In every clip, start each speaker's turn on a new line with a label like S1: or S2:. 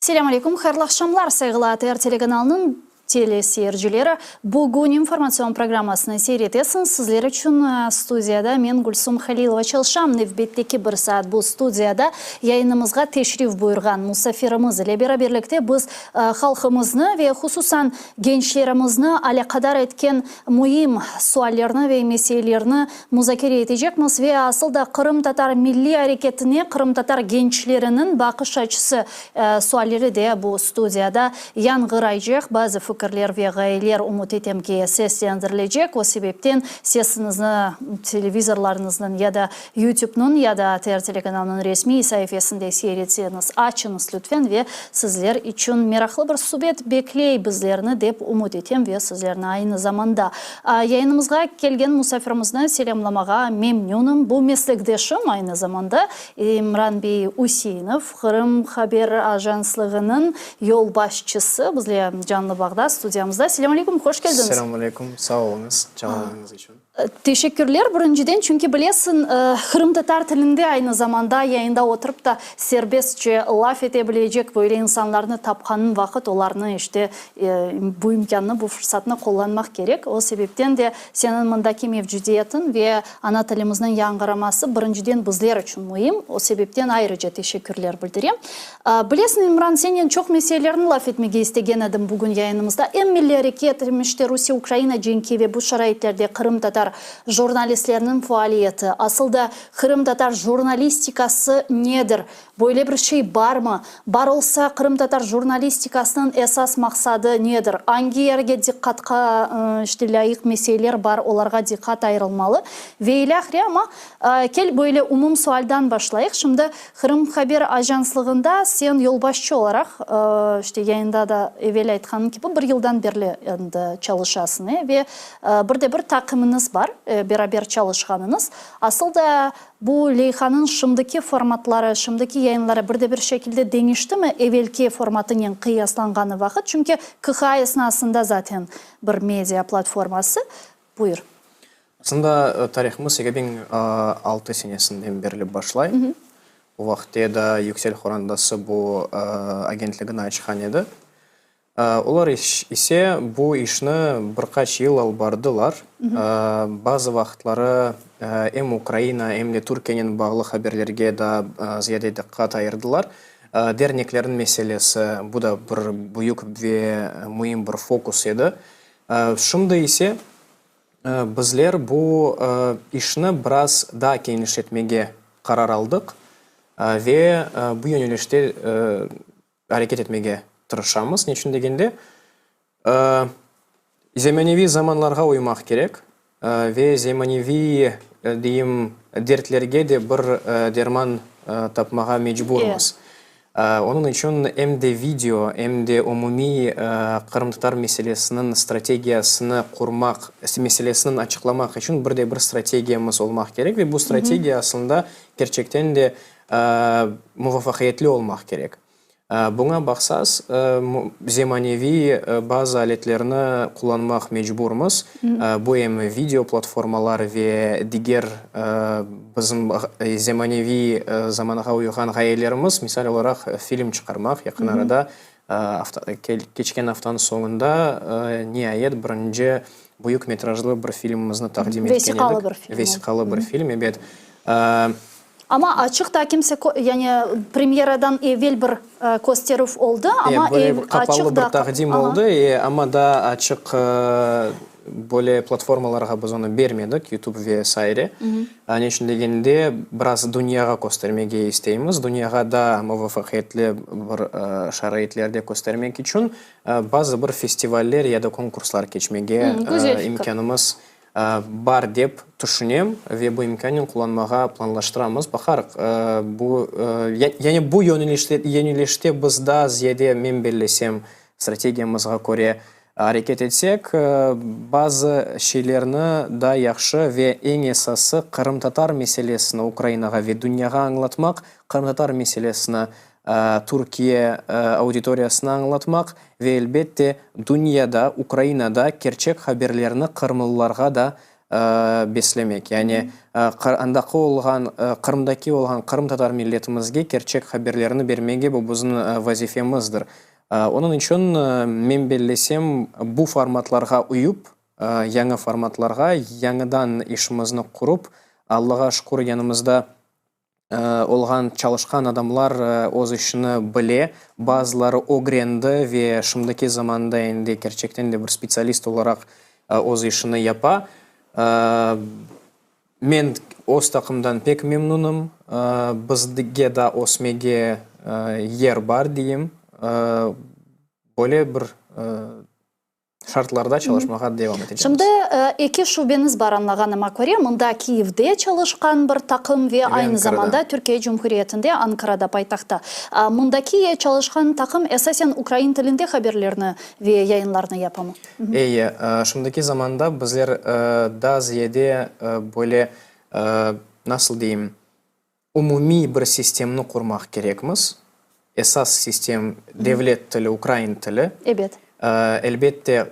S1: Selâm aleyküm, hayırlı aqşamlar, sayğılı ATR telekanalınıñ teleseyircileri. Bugün informatsion programmasını seyir etesiñiz. Sizler içün studiyada men, Gülsum Halilova, çalışam. Nevbetteki bir saat bu studiyada yayınımızğa teşrif buyurğan musafirimiz ile beraberlikte biz halqımıznı ve hususan gençlerimizni alâqadar etken müim suallerni ve meselelerni muzakere etecekmiz ve asıl da qırımtatar milliy areketine qırımtatar gençleriniñ baqış açısı sualleri de bu studiyada yañğıraycaq. Bazı fikirler ve ğayeler, ümüt etem ki, seslendirilecek. O sebepten sesiñizni televizorlarıñıznıñ ya da YouTube'nıñ ya da ATR telekanalınıñ resmiy saifesinde seyir etseñiz, açıñız lütfen ve sizler içün meraqlı bir subet bekley bizlerni dep ümüt etem ve sizlerni aynı zamanda yayınımızğa kelgen musafirimizni selâmlamağa memnünim. Bu meslekdeşim aynı zamanda İmran bey Üseinov, Qırım haber ajanslığınıñ yolbaşçısı, bizle canlı bağda studiyamızda. Selâm aleyküm, hoş keldiñiz.
S2: Selâm aleyküm, sağ oluñız çağırğanıñız içün.
S1: Teşekkürler, birinciden, çünki bilesiñ, qırımtatar tilinde aynı zamanda yayında oturıp da serbestçe laf ete bilecek böyle insanlarnı tapqanıñ vaqıt olarnı işte bu imkânnı, bu fırsatnı qullanmaq kerek. O sebepten de seniñ mındaki mevcudiyetiñ ve ana tilimizniñ yañğıraması birinciden bizler içün müim. O sebepten ayrıca teşekkürler bildirem. Bilesiñ, İmran, senen çoq meselelerni laf etmege istegen edim bugün yayınımızda. Em milliy areket, em işte Rusiye-Ukraina cenki ve bu şaraitlerde qırımtatar jurnalistleriniñ faaliyeti. Asıl da qırımtatar jurnalistikası nedir? Böyle bir şey barmı? Bar olsa, qırımtatar jurnalistikasınıñ esas maqsadı nedir? Angi yerge diqqatqa, işte, lâyıq meseleler bar, olarğa diqqat ayırılmalı ve ilâhre. Amma kel, böyle umum sualdan başlayıq. Şimdi Qırım haber ajanslığında sen yolbaşçı olaraq, işte yayında da evel aytqanım kibi, bir yıldan berli endi çalışasıñ, e, ve bir de bir taqımıñız bar, beraber çalışqanıñız. Asıl da bu leyhanıñ şimdiki formatları, şimdiki yayınları bir de bir şekilde deñiştimi evelki formatınen qıyaslanğanı vaqıt? Çünki QHA esnasında zaten bir media platforması. Buyur.
S2: Aslında tarihımız 2006 senesinden berli başlay. O vaqıtte da Yüksel Horandası bu agentligini açqan edi. Olar ise bu işni bir qaç yıl alıp bardılar. Bazı vaqıtları em Ukraina, em de Türkiyenen bağlı haberlerge daa ziyade diqqat ayırdılar. Derneklerniñ meselesi, bu da bir büyük ve müim bir fokus edi. Şimdi ise bizler bu işni biraz daa kenişletmege qarar aldıq ve bu yönelişte areket etmege tırışamız. Neçün degende, zemaneviy zamanlarğa uymaq kerek ve zemaneviy, deyim, dertlerge de bir derman tapmağa mecburmız. Onıñ içün em de video, em de umumiy qırımtatar meselesiniñ strategiyasını qurmaq, meselesiniñ açıqlamaq içün bir de bir strategiyamız olmaq kerek ve bu strategiya aslında kerçekten de muvafaqiyetli olmaq kerek. Buña baqsaz, zemaneviy bazı aletlerni qullanmaq mecburmız. Bu em video platformalar ve diger bizim zemaneviy zamanğa uyğan ğayelerimiz, misal olaraq, film çıqarmaq. Yaqın arada, keçken aftanıñ soñunda, niayet, birinci büyük metrajlı bir filmimizni taqdim etken edik.
S1: Vesiqalı bir film.
S2: Vesiqalı bir film, ebet.
S1: Amma açıq da kimse, yani premyeradan evel bir kösterüv oldı, amma
S2: böyle bir qapalı bir taqdim oldı, amma daa açıq böyle platformalarğa biz onı bermedik, YouTube ve saire. Ne içün degende, biraz dünyağa köstermege isteymiz, dünyağa daa muvafaqiyetli bir şaraitlerde köstermek içün bazı bir festivaller ya da konkurslar keçmege imkânımız. Bar dep tüşünem ve bu imkânnen qullanmağa planlaştıramız. Baqarıq, bu, yani bu yönelişte biz daa ziyade, men bellesem, strategiyamızğa köre areket etsek, bazı şeylerni daa yahşı ve eñ esası qırımtatar meselesini Ukrainağa ve dünyağa añlatmaq, qırımtatar meselesini Türkiye auditoriyasına añlatmaq ve, elbette, dünyada, Ukrainada kerçek haberlerni qırımlılarğa da beslemek. Yani, andaki olğan, Qırımdaki olğan qırımtatar milletimizge kerçek haberlerni bermege bu bizim vazifemizdir. Onıñ içün, men bellesem, bu formatlarğa uyıp, yañı formatlarğa yañıdan işimizni qurup, Allağa şükür, yanımızda olğan çalışqan adamlar öz işini bile, bazıları ögrendi ve şimdiki zamanda endi kerçekten de bir spetsialist olaraq öz işini yapa. Men öz taqımdan pek memnunım, bizge daa ösmege yer bar deyim. Böyle bir şartlarda çalışmağa devam etecekmiz.
S1: Şimdi eki şubeñiz bar añlağanıma köre, mında Kiyevde çalışqan bir taqım ve aynı zamanda Türkiye Cumhuriyetinde, Ankarada, paytahtta. Mındaki çalışqan taqım esasen ukrain tilinde haberlerni ve yayınlarnı yapamı?
S2: Eyi, şimdiki zamanda bizler daa ziyade böyle, nasıl deyim, Umumiy bir sistemni qurmaq kerekmiz. Esas sistem, devlet tili, ukrain tili.
S1: Ebet.
S2: Elbette,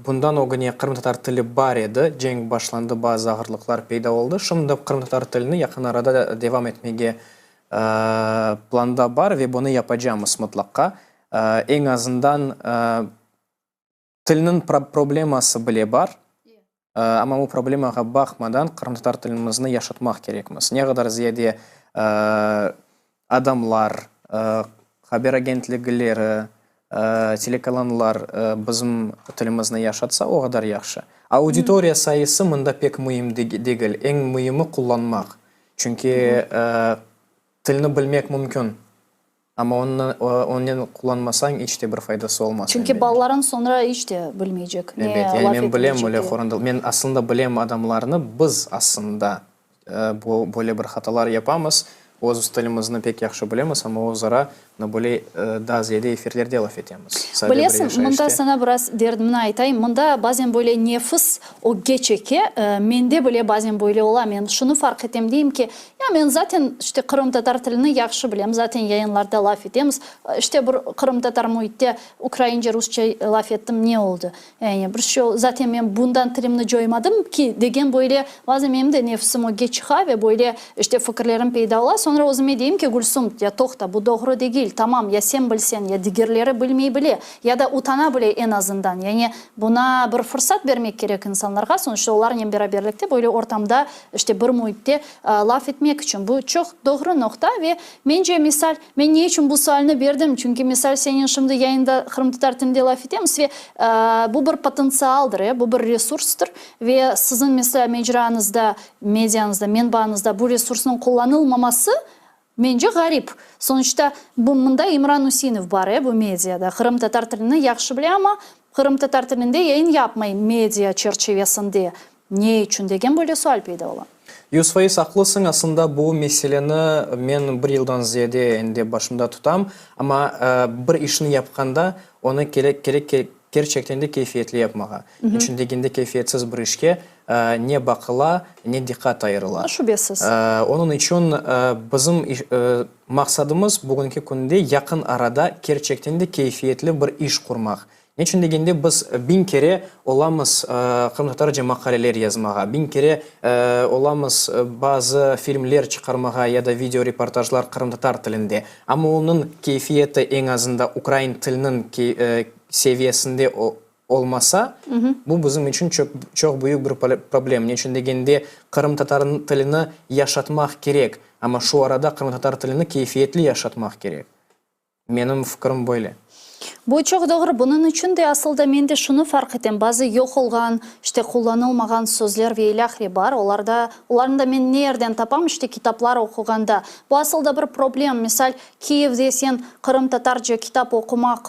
S2: bundan ögüne qırımtatar tili bar edi, cenk başlandı, bazı ağırlıqlar peyda oldı. Şimdi qırımtatar tilini yaqın arada devam etmege planda bar ve bunı yapacamız mıtlaqqa. Eñ azından Tilniñ probleması bile bar, amma bu problemağa baqmadan qırımtatar tilimizni yaşatmaq kerekmiz. Ne qadar ziyade adamlar, haber agentligileri, telekalanlar bizim tilimizni yaşatsa, o qadar yahşı. Auditoriya sayısı mında pek müim degil, eñ müimi qullanmaq. Çünki tilni bilmek mümkün. Amma onı, onen qullanmasañ, iç te bir faydası olmaz.
S1: Çünki balalarıñ soñra iç te bilmeycek, ne
S2: Ebet, yani
S1: laf
S2: men bilem
S1: etilecek
S2: öyle
S1: diye.
S2: qoranta, men aslında bilem adamlarnı, biz aslında bu, böyle bir hatalar yapamız, öz tilimizni pek yahşı bilemiz, amma özara mına böyle daa ziyade efirlerde laf etemiz, sade bir
S1: Bilesiñ, mında
S2: yaşayışta.
S1: saña biraz derdimni aytayım, mında bazen böyle nefis ögge çeke, mende bile bazen böyle ola, men şunı farq etem, deyim ki, Ya men zaten, işte, qırımtatar tilini yahşı bilem, zaten yayınlarda laf etemiz. İşte, bir qırımtatar müitte ukraince, rusça laf ettim, ne oldı? Yani, bir şey zaten men bundan tilimni coymadım ki, degen böyle, bazen menim de nefsim ögge çıqa ve böyle, işte, fikirlerim peyda ola. Soñra özüme deyim ki, Gülsum, ya toqta, bu doğru degil, tamam, ya sen bilseñ, ya digerleri bilmey bile, ya da utana bile eñ azından. Yani, buna bir fırsat bermek kerek insanlarğa, sonuçta olarnen beraberlikte böyle ortamda, İşte, bir müitte laf etmek içün. Bu çoq doğru noqta ve, mence, misal, men ne içün bu sualni berdim, çünki, misal, senen şimdi yayında qırımtatar tilinde laf etemiz ve bu bir potentsialdır, e, bu bir resurstır ve siziñ, misal, mecrañızda, mediañızda, menbañızda bu resursnıñ qullanılmaması, Mence, ğarip. Sonuçta, bu, mında İmran Üseinov bar, e, bu mediada. Qırımtatar tilini yahşı bile, amma qırımtatar tilinde yayın yapmay media çerçivesinde. Ne içün degen böyle sual peyda ola.
S2: 100% aqlısıñ. Aslında bu meseleni men bir yıldan ziyade endi başımda tutam. Amma bir işni yapqanda, onı kerek, kerek kerçekten de keyfiyetli yapmağa. Niçün degende keyfiyetsiz bir işke ne baqıla, ne diqqat ayırıla.
S1: Şübesiz.
S2: Onıñ içün bizim maqsadımız bugünki künde yaqın arada kerçekten de keyfiyetli bir iş qurmaq. Neçün degende biz biñ kere olamız qırımtatarca maqaleler yazmağa, biñ kere olamız bazı filmler çıqarmağa ya da video reportajlar qırımtatar tilinde. Amma onıñ keyfiyeti eñ azında ukrain tiliniñ seviyesinde olmasa, bu bizim içün çoq çoq büyük bir problem. Neçün degende, qırımtatar tilini yaşatmaq kerek, amma şu arada qırımtatar tilini keyfiyetli yaşatmaq kerek. Menim fikrim böyle.
S1: Bu çoq doğru. Bunıñ içün de asıl da men de şunı farq etem, bazı yoq olğan, işte, qullanılmağan sözler ve ilâhre bar, olarda, olarnı da men ne yerden tapam, işte, kitaplar oquğanda. Bu asıl da bir problem. Misal, Kiyevde sen qırımtatarca kitap oqumaq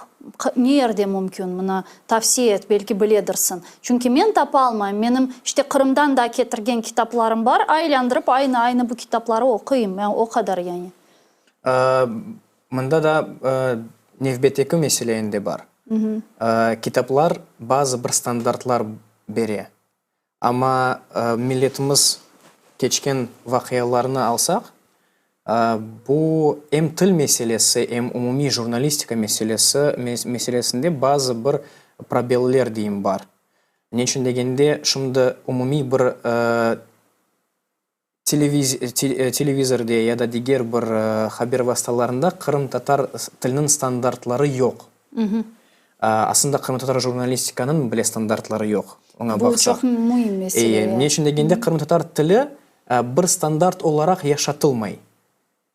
S1: ne yerde mümkün, mına, tavsiye et, belki biledirsiñ. Çünki men tapa almayım. Menim, işte, Qırımdan da ketirgen kitaplarım bar, aylandırıp aynı-aynı bu kitapları oquyım, o qadar yani.
S2: Mında da nevbetteki mesele endi bar. Kitaplar bazı bir standartlar bere. Amma milletimiz keçken vaqialarnı alsaq, bu em til meselesi, em umumiy jurnalistika meselesi meselesinde bazı bir probeller deyim bar. Neçün degende, şimdi umumiy bir Televizorde ya da diger bir haber vastalarında qırımtatar tiliniñ standartları yoq. Aslında qırımtatar jurnalistikanıñ bile standartları yoq, oña
S1: baqsaq. Bu çoq müim mesele.
S2: Ne içün degende, qırımtatar tili bir standart olaraq yaşatılmay.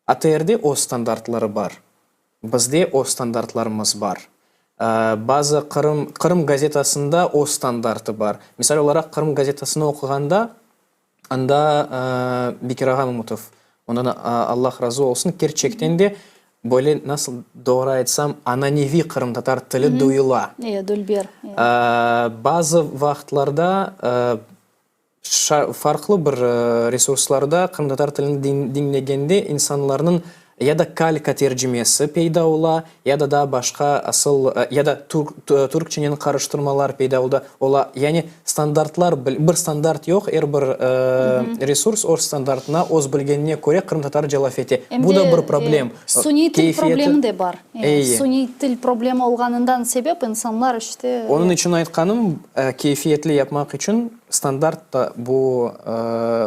S2: ATRde öz standartları bar, bizde öz standartlarımız bar. Bazı Qırım, Qırım gazetasında öz standartı bar. Misal olaraq, Qırım gazetasını oquğanda, anda Bekir ağa Mamutov, ondan Allah razı olsun, kerçekten de böyle, nasıl doğru aytsam, ananeviy qırımtatar tili duyula.
S1: E, dülber.
S2: Bazı vaqıtlarda Farqlı bir resurslarda qırımtatar tilini diñlegende insanlarnıñ ya da kalka tercimesi peyda ola, ya da daa başqa asıl, ya da türkçenen qarıştırmalar peyda ola. Yani standartlar, bir standart yoq, er bir resurs öz standartına, öz bilgenine köre qırımtatarca laf ete. Bu da bir problem.
S1: Suniy til problemi de bar. Suniy til problemi olğanından sebep insanlar işte.
S2: Onıñ içün aytqanım, keyfiyetli yapmaq içün Standart da bu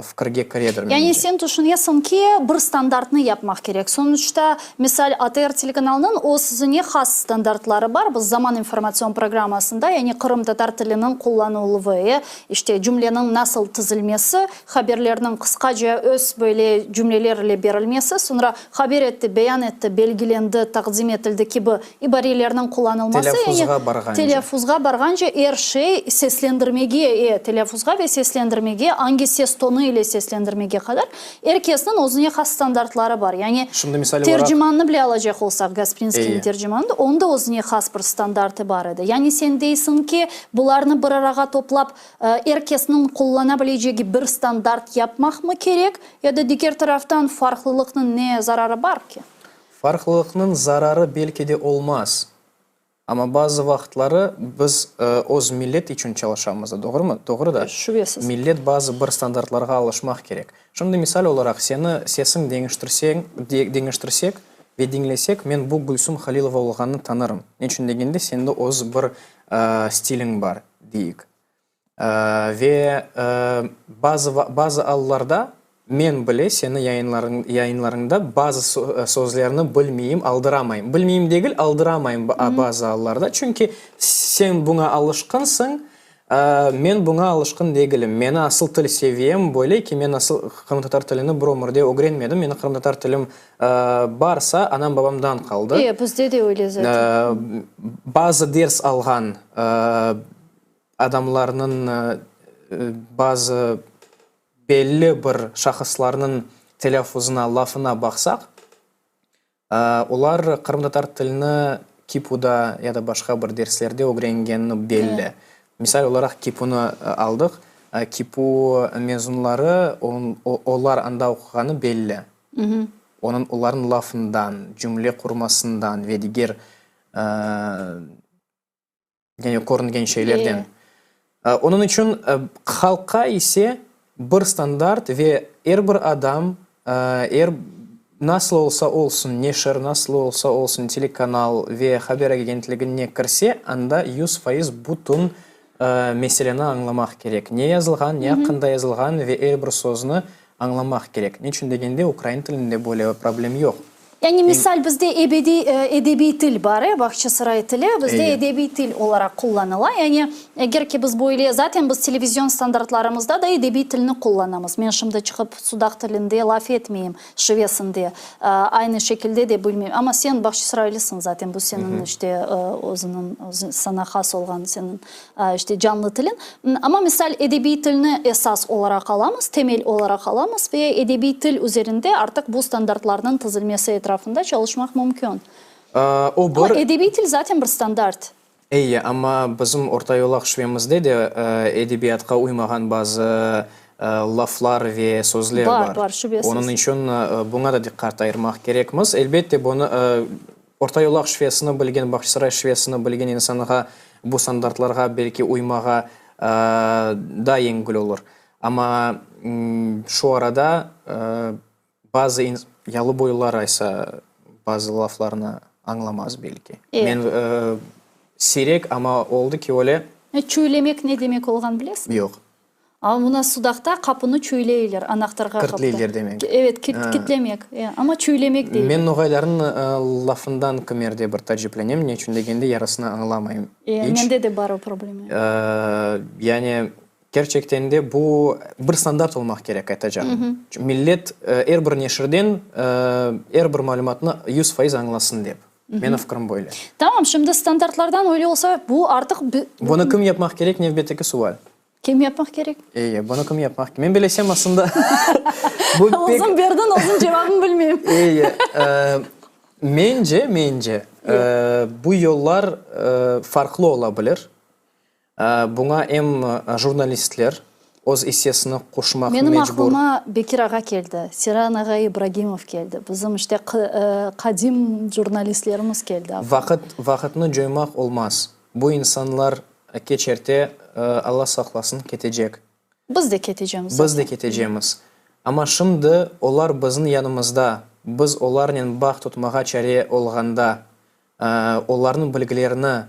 S2: fikirge kiredir,
S1: mence. Yani sen tüşünesiñ ki, bir standartnı yapmaq kerek. Sonuçta, misal, ATR telekanalınıñ özüne has standartları bar. Biz Zaman informatsion programmasında, yani qırımtatar tiliniñ qullanıluvı, e, işte, cümleniñ nasıl tizilmesi, haberlerniñ qısqaca öz böyle cümleler ile berilmesi, soñra haber etti, beyan etti, belgilendi, taqdim etildi kibi İbarelerniñ qullanılması, yani
S2: Telâffuzğa barğance.
S1: telâffuzğa barğance er şey seslendirmege, e, telâffuzğa ve seslendirmege, angi ses tonu ile seslendirmege qadar er kesniñ özüne has standartları bar. Yani
S2: Şimdi misal olaraq.
S1: Tercimannı bile alacaq olsaq, Gasprinskiyniñ
S2: Eyi.
S1: Tercimanını, onıñ da özüne has bir standartı bar edi. Yani sen deysiñ ki, bularnı bir arağa toplap, er kesniñ qullana bilecegi bir standart yapmaqmı kerek, ya da diger taraftan farqlılıqnıñ ne zararı bar ki?
S2: Farqlılıqnıñ zararı belki de olmaz, amma bazı vaqıtları biz öz millet içün çalışamız da, doğrumı? Doğru da.
S1: Şübesiz.
S2: Millet bazı bir standartlarğa alışmaq kerek. Şimdi misal olaraq seni sesiñ deñiştirseñ, deñiştirsek ve diñlesek, men bu Gülsum Halilova olğanını tanırım. Neçün degende, sende öz bir stiliñ bar, deyik. Ve bazı bazı allarda men bile seni yayınlarıñ yayınlarıñda bazı sözlerni bilmeyim, aldıramayım. Bilmeyim degil, aldıramayım bazı allarda. Çünki sen buña alışqınsıñ, men buña alışqın degilim. Meni asıl til seviyem böyle ki, men asıl qırımtatar tilini bir ömürde ögrenmedim. Meni qırımtatar tilim barsa, anam-babamdan qaldı.
S1: E, bizde de öyle zaten.
S2: Bazı ders alğan Adamlarnıñ, bazı belli bir şahıslarnıñ telâffuzına, lafına baqsaq, olar qırımtatar tilini KİPUda ya da başqa bir derslerde ögrengenini belli. Misal olaraq KİPUnı aldıq. KİPU mezunları, olar anda oquğanı belli. Onıñ, olarnıñ lafından, cümle qurmasından ve diger Yani körüngen şeylerden. Onıñ içün halqqa ise bir standart ve er bir adam, er nasıl olsa olsun, neşir nasıl olsa olsun, telekanal ve haber agentligine kirse, anda 100% bütün meseleni añlamaq kerek. Ne yazılğan, ne aqqında yazılğan ve er bir sözni añlamaq kerek. Neçün degende, ukrain tilinde böyle problem yoq.
S1: Yani, misal, bizde ebediy, edebiy til bar, e, Bağçasaray tili bizde edebiy til olaraq qullanıla. Yani, eger ki biz böyle, zaten biz televizion standartlarımızda da edebiy tilni qullanamız. Men şimdi çıqıp sudaq tilinde laf etmeyim, şivesinde. Aynı şekilde de bilmeyim. Amma sen Bağçasaraylısıñ zaten, bu seniñ, işte, özüniñ, saña has olğan seniñ İşte, canlı tilin. Amma, misal, edebiy tilni esas olaraq alamız, temel olaraq alamız ve edebiy til üzerinde artıq bu standartlarnıñ tizilmesi etrafında çalışmaq mümkün.
S2: O bir.
S1: Amma edebiy til zaten bir standart.
S2: Eyi, amma bizim ortayolaq şivemizde de edebiyatqa uymağan bazı laflar ve sözler bar.
S1: Bar, bar, şübesiz.
S2: Onıñ içün buña da diqqat ayırmaq kerekmiz. Elbette, bunı Orta yolaq şivesini bilgen, Bağçasaray şivesini bilgen insanğa bu standartlarğa belki uymağa daa yengil olur. Amma şu arada bazı yalıboylular aysa bazı laflarnı añlamaz belki. Men siyrek, amma oldı ki öyle.
S1: Çüylemek ne demek olğan bilesiñmi?
S2: Yoq.
S1: A mına Sudaqta qapını çüyleyler, anahtarğa qapta.
S2: Kirtleyler demek.
S1: Evet, kitlemek, amma çüylemek deyler.
S2: Men noğaylarnıñ lafından kimerde bir taciplenem, ne içün degende yarısını añlamayım iç.
S1: Mende de bar o problema.
S2: Yani kerçekten de bu bir standart olmaq kerek, aytacağım. Millet er bir neşirden er bir malümatnı 100% añlasın dep. Menim fikrim böyle.
S1: Tamam, şimdi standartlardan öyle olsa, bu artıq.
S2: Bunı kim yapmaq kerek, nevbetteki sual.
S1: Kim yapmaq kerek?
S2: Eyi, bunı kim yapmaq kerek? Men bilesem, aslında, bu
S1: pek. Özüñ berdiñ, özüñ cevabını bilmeyim.
S2: Eyi, mence, mence, bu yollar farqlı ola bilir. Buña em jurnalistler öz issesini qoşmaq
S1: Menim
S2: mecbur.
S1: aqlıma Bekir ağa keldi, Seyran ağa İbragimov keldi, bizim işte qadim jurnalistlerimiz keldi aqlıma.
S2: Vaqıt, vaqıtnı coymaq olmaz. Bu insanlar keç-erte, Alla saqlasın, ketecek.
S1: Biz de ketecemiz zaten.
S2: Biz de ketecemiz. Amma şimdi olar bizim yanımızda, biz olarnen bağ tutmağa çare olğanda, olarnıñ bilgilerini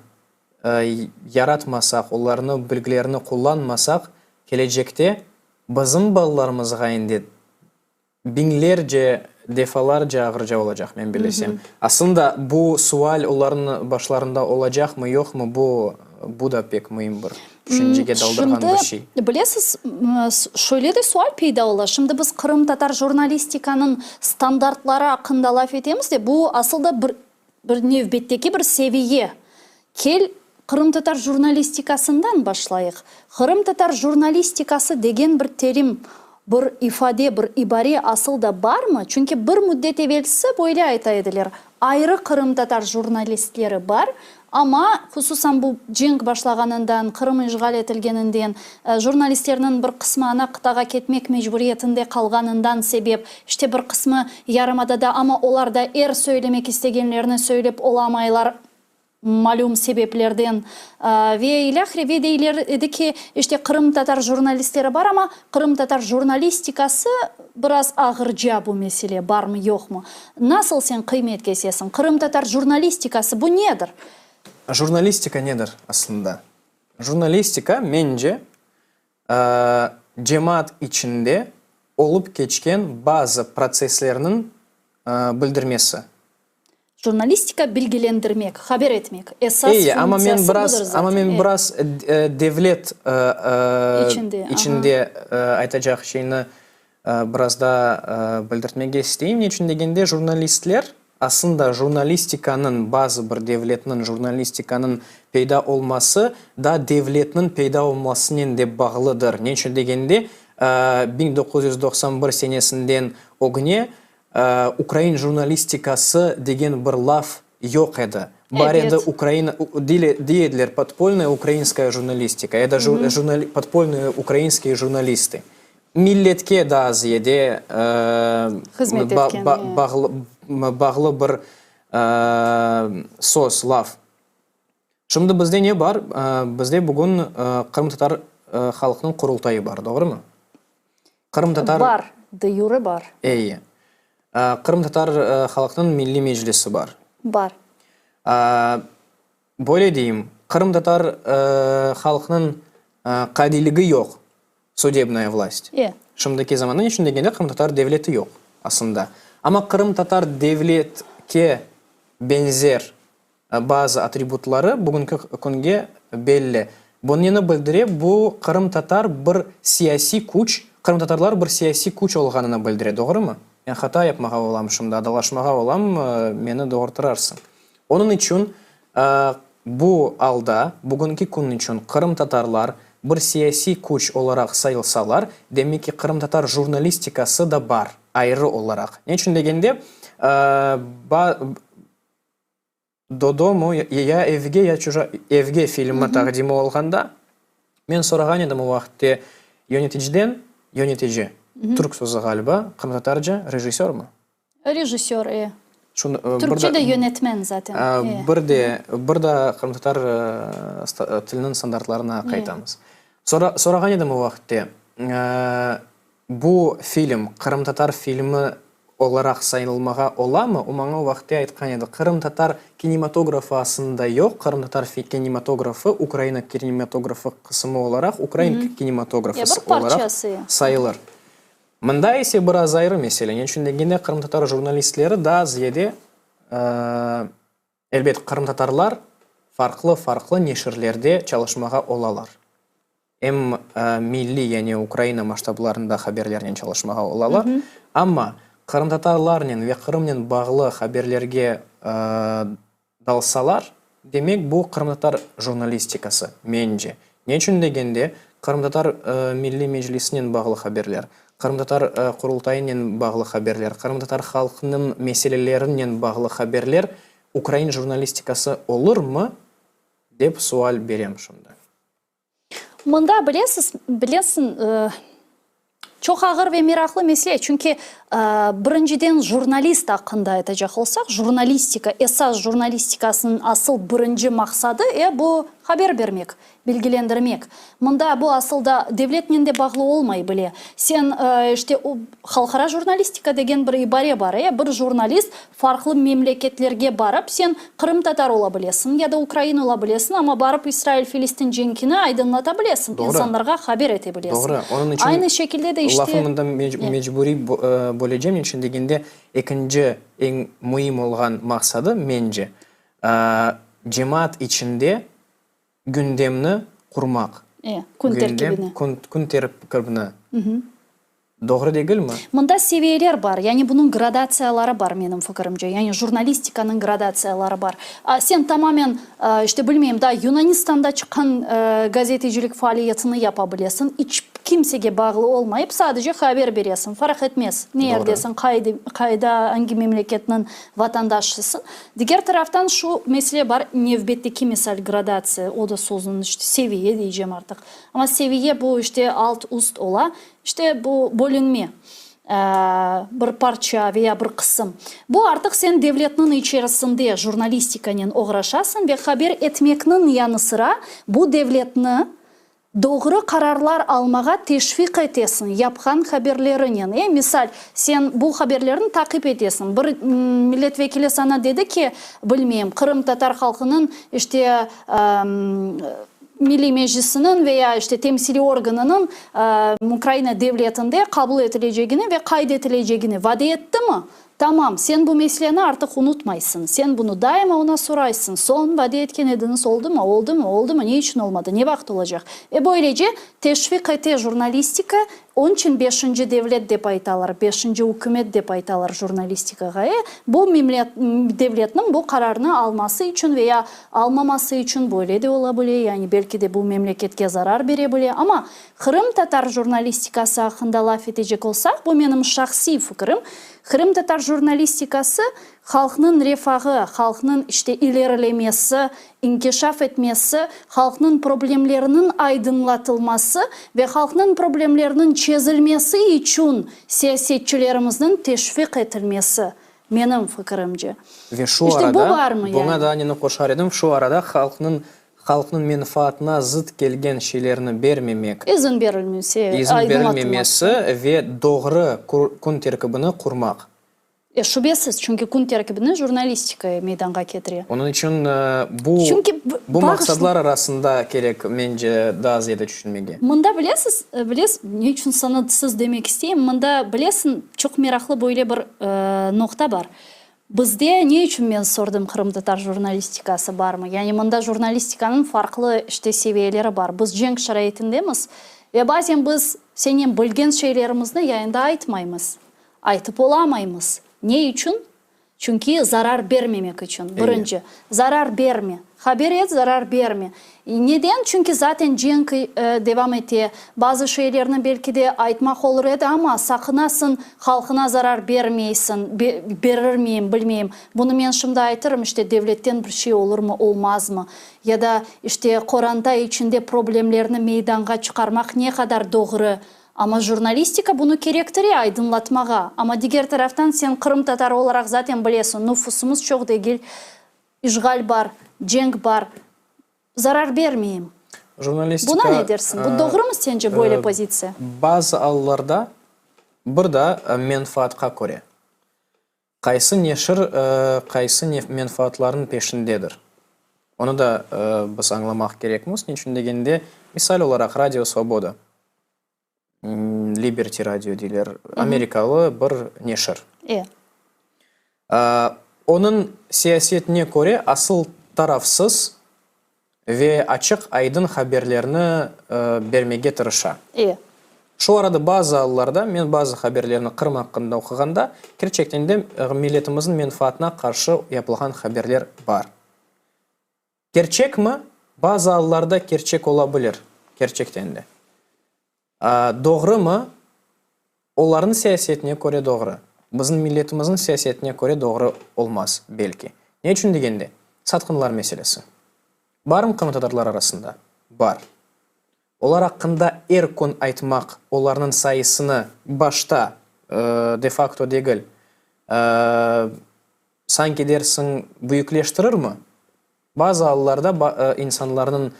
S2: yaratmasaq, olarnıñ bilgilerini qullanmasaq, kelecekte bizim balalarımızğa endi biñlerce defalarca ağırca olacaq, men bilesem. Aslında, bu sual olarnıñ başlarında olacaqmı, yoqmı, bu, bu da pek müim bir tüşüncege daldırğan bir şey.
S1: Şimdi, bilesiz, şöyle de sual peyda ola, şimdi biz qırımtatar jurnalistikanıñ standartları aqqında laf etemiz de, bu asıl da bir Bir nevbetteki bir seviye. Kel, qırımtatar jurnalistikasından başlayıq. Qırımtatar jurnalistikası degen bir terim, bir ifade, bir ibare asıl da barmı? Çünki bir müddet evelsi böyle ayta ediler, ayrı qırımtatar jurnalistleri bar, amma, hususan bu cenk başlağanından, Qırım işğal etilgeninden, Jurnalistlerniñ bir qısmı ana qıtağa ketmek mecburiyetinde qalğanından sebep, işte bir qısmı yarımadada, amma olar da er söylemek istegenlerini söylep olamaylar, malüm sebeplerden ve ilâhre. Ve deyler edi ki, işte qırımtatar jurnalistleri bar, amma qırımtatar jurnalistikası biraz ağırca bu mesele, barmı, yoqmı. Nasıl sen qıymet kesesiñ, qırımtatar jurnalistikası bu nedir?
S2: Jurnalistika nedir aslında? Jurnalistika, mence, cemaat içinde olıp keçken bazı protsesslerniñ bildirmesi.
S1: Jurnalistika bilgilendirmek, haber etmek, esas
S2: Eyi, amma men
S1: funktsiyası
S2: biraz,
S1: budır
S2: amma
S1: zaten,
S2: men
S1: e.
S2: biraz devlet
S1: İçinde, aha.
S2: içinde aytacaq şeyni Biraz daa bildirtmege isteyim, ne içün degende, jurnalistler, aslında jurnalistikanıñ, bazı bir devletniñ jurnalistikanıñ peyda olması da devletniñ peyda olmasınen de bağlıdır. Ne içün degende, 1991 senesinden ögüne ukrain jurnalistikası degen bir laf yoq edi. Bar edi ukrain, dey ediler, podpolnaya ukrainskaya jurnalistika ya da podpolnıye ukrainskiye jurnalisty. Milletke daa ziyade
S1: Hızmet etken,
S2: bağlı bir söz, laf. Şimdi bizde ne bar? Bizde bugün qırımtatar halqınıñ Qurultayı bar, doğrumı? Qırımtatar.
S1: Bar, de yure bar.
S2: Eyi. Qırımtatar halqınıñ Milliy Meclisi bar.
S1: Bar.
S2: Böyle deyim, qırımtatar halqınıñ qadiyligi yoq, sudebnaya vlast.
S1: E.
S2: Şimdiki zamanda, ne içün degende, qırımtatar devleti yoq aslında. Amma qırımtatar devletke beñzer bazı atributları bugünki künge belli. Bu neni bildire? Bu qırımtatar bir siyasiy küç, qırımtatarlar bir siyasiy küç olğanını bildire, doğrumı? Men hata yapmağa olam şimdi, adalaşmağa olam, meni doğurtırarsıñ. Onıñ içün bu alda, bugünki kün içün qırımtatarlar bir siyasiy küç olaraq sayılsalar, demek ki, qırımtatar jurnalistikası da bar, ayrı olaraq. Ne içün degende, Dodomu, ya evge, ya çuja evge filmi taqdimi olğanda, men sorağan edim o vaqıtte yöneticiden, yönetici, türk sözü ğaliba, qırımtatarca rejissörmi?
S1: Rejissör, e. Türkçe de yönetmen zaten.
S2: Bir de, bir daa qırımtatar tiliniñ standartlarına qaytamız. Sorağan edim o vaqıtte, Bu film qırımtatar filmi olaraq sayılmağa olamı? O maña o vaqıtte aytqan edi, qırımtatar kinematografı asında yoq, qırımtatar kinematografı Ukraina kinematografı qısımı olaraq, ukrain kinematografısı olaraq sayılır. Mında ise biraz ayrı mesele, ne içün degende qırımtatar jurnalistleri daa ziyade, elbet, qırımtatarlar farqlı-farqlı neşirlerde çalışmağa olalar. Em milliy, yani Ukraina masştablarında haberlernen çalışmağa olalar, amma qırımtatarlarnen ve Qırımnen bağlı haberlerge dalsalar, demek bu qırımtatar jurnalistikası, mence. Ne içün degende, Qırımtatar Milliy Meclisinen bağlı haberler, Qırımtatar Qurultayınen bağlı haberler, qırımtatar halqınıñ meselelerinen bağlı haberler ukrain jurnalistikası olurmı, dep sual berem şimdi.
S1: Mında bilesiz, bilesiñ, çoq ağır ve meraqlı mesele, çünki, birinciden, jurnalist aqqında aytacaq olsaq, jurnalistika, esas jurnalistikasınıñ asıl birinci maqsadı, e, bu haber bermek, bilgilendirmek. Mında bu asıl da devletnen de bağlı olmay bile. Sen, işte, halqara jurnalistika degen bir ibare bar, e, bir jurnalist Farqlı memleketlerge barıp, sen qırımtatar ola bilesiñ ya da ukrain ola bilesiñ, amma barıp İsrail-Filistin cenkini aydınlata bilesiñ,
S2: Doğru.
S1: insanlarğa haber ete bilesiñ.
S2: Doğru. Onıñ içün
S1: Aynı şekilde de işte.
S2: lafımı da mecburiy bölecem, niçün degende, ekinci eñ müim olğan maqsadı, mence, cemaat içinde gündemni qurmaq.
S1: E, kün terkibini.
S2: Kün terkibini. Doğru degilmi?
S1: Mında seviyeler bar, yani bunıñ gradatsiyaları bar, menim fikirimce, yani jurnalistikanıñ gradatsiyaları bar. Sen tamamen, işte, bilmeyim, daa Yunanistanda çıqqan gazetecilik faaliyetini yapa bilesiñ, iç kimsege bağlı olmayıp, sadece haber beresiñ, farq etmez, ne yerdesiñ, qayda, angi memleketniñ vatandaşısıñ. Diger taraftan şu mesele bar, nevbetteki, misal, gradatsiya, o da sözniñ, işte, seviye deycem artıq, amma seviye bu, işte, alt-üst ola. İşte, bu bölünme, bir parça ve ya bir qısım. Bu artıq sen devletniñ içerisinde jurnalistikanen oğraşasıñ ve haber etmekniñ yanı sıra bu devletni doğru qararlar almağa teşviq etesiñ yapqan haberlerinen. E, misal, sen bu haberlerni taqip etesiñ. Bir milletvekili saña dedi ki, bilmeyim, qırımtatar halqınıñ, işte, Milliy Meclisiniñ ve ya işte temsiliy organınıñ Ukraina devletinde qabul etilecegini ve qayd etilecegini vade ettimi? Tamam, sen bu meseleni artıq unutmaysıñ. Sen bunı daima oña soraysıñ, soñ, vade etken ediñiz, oldumı, oldumı, oldumı, ne içün olmadı, ne vaqıt olacaq? Ve böylece teşviq ete jurnalistika, Onıñ içün beşinci devlet dep aytalar, beşinci ükümet dep aytalar jurnalistikağa. E, bu devletniñ bu qararnı alması içün veya almaması içün böyle de ola bile, yani belki de bu memleketke zarar bere bile. Amma qırımtatar jurnalistikası aqqında laf etecek olsaq, bu menim şahsiy fikirim, qırımtatar jurnalistikası Halqnıñ refağı, halqnıñ işte ilerilemesi, inkişaf etmesi, halqnıñ problemleriniñ aydınlatılması ve halqnıñ problemleriniñ çezilmesi içün siyasetçilerimizniñ teşviq etilmesi, menim fikirimce.
S2: Ve şu
S1: İşte bu
S2: arada,
S1: barmı
S2: buña
S1: yani?
S2: daa neni qoşar edim, şu arada halqnıñ halqnıñ menfaatına zıt kelgen şeylerni bermemek,
S1: İzin berilmese,
S2: izin
S1: aydınlatılması.
S2: berilmemesi ve doğru kün terkibini qurmaq.
S1: E, şübesiz, çünki kün terkibini jurnalistika meydanğa ketire.
S2: Onıñ içün bu,
S1: Çünki
S2: bu maqsadlar arasında kerek, mence, daa ziyade tüşünmege.
S1: Mında bilesiz, bilesiz, ne içün saña siz demek isteyim, mında, bilesiñ, çoq meraqlı böyle bir noqta bar. Bizde ne içün men sordım qırımtatar jurnalistikası barmı? Yani mında jurnalistikanıñ farqlı, işte, seviyeleri bar. Biz cenk şaraitindemiz ve bazen biz senen bilgen şeylerimizni yayında aytmaymız. Aytıp olamaymız. Ne içün? Çünki zarar bermemek içün. Birinci, zarar berme. Haber et, zarar berme. Neden? Çünki zaten cenk devam ete. Bazı şeylerni belki de aytmaq olur edi, amma saqınasıñ, halqına zarar bermeysiñ, berirmeyim, bilmeyim. Bunı men şimdi aytırım, işte, devletten bir şey olurmı, olmazmı? Ya da, işte, qoranta içinde problemlerni meydanğa çıqarmaq ne qadar doğru? Amma jurnalistika bunı kerektire, aydınlatmağa. Amma diger taraftan sen qırımtatarı olaraq zaten bilesiñ, nufusımız çoq degil, işğal bar, cenk bar, zarar bermeyim.
S2: Jurnalistika,
S1: Buna ne dersiñ? Bu doğrumı sence böyle pozitsiya?
S2: Bazı allarda bir da menfaatqa köre. Qaysı neşir qaysı menfaatlarnıñ peşindedir? Onı da biz añlamaq kerekmiz. Niçün degende, misal olaraq, Radio Svoboda, Liberty Radio deyler, amerikalı bir neşir. Onıñ siyasetine köre asıl tarafsız ve açıq-aydın haberlerni bermege tırışa. Şu arada bazı allarda men bazı haberlerni Qırım aqqında oquğanda, kerçekten de milletimizniñ menfaatına qarşı yapılğan haberler bar. Kerçekmi? Bazı allarda kerçek ola bilir, kerçekten de. Doğrumı? Olarnıñ siyasetine köre doğru. Bizim milletimizniñ siyasetine köre doğru olmaz, belki. Ne içün degende, satqınlar meselesi. Barmı qırımtatarlar arasında? Bar. Olar aqqında er kün aytmaq, olarnıñ sayısını başta, de-fakto degil, sanki dersiñ, büyükleştirirmi? Bazı allarda insanlarnıñ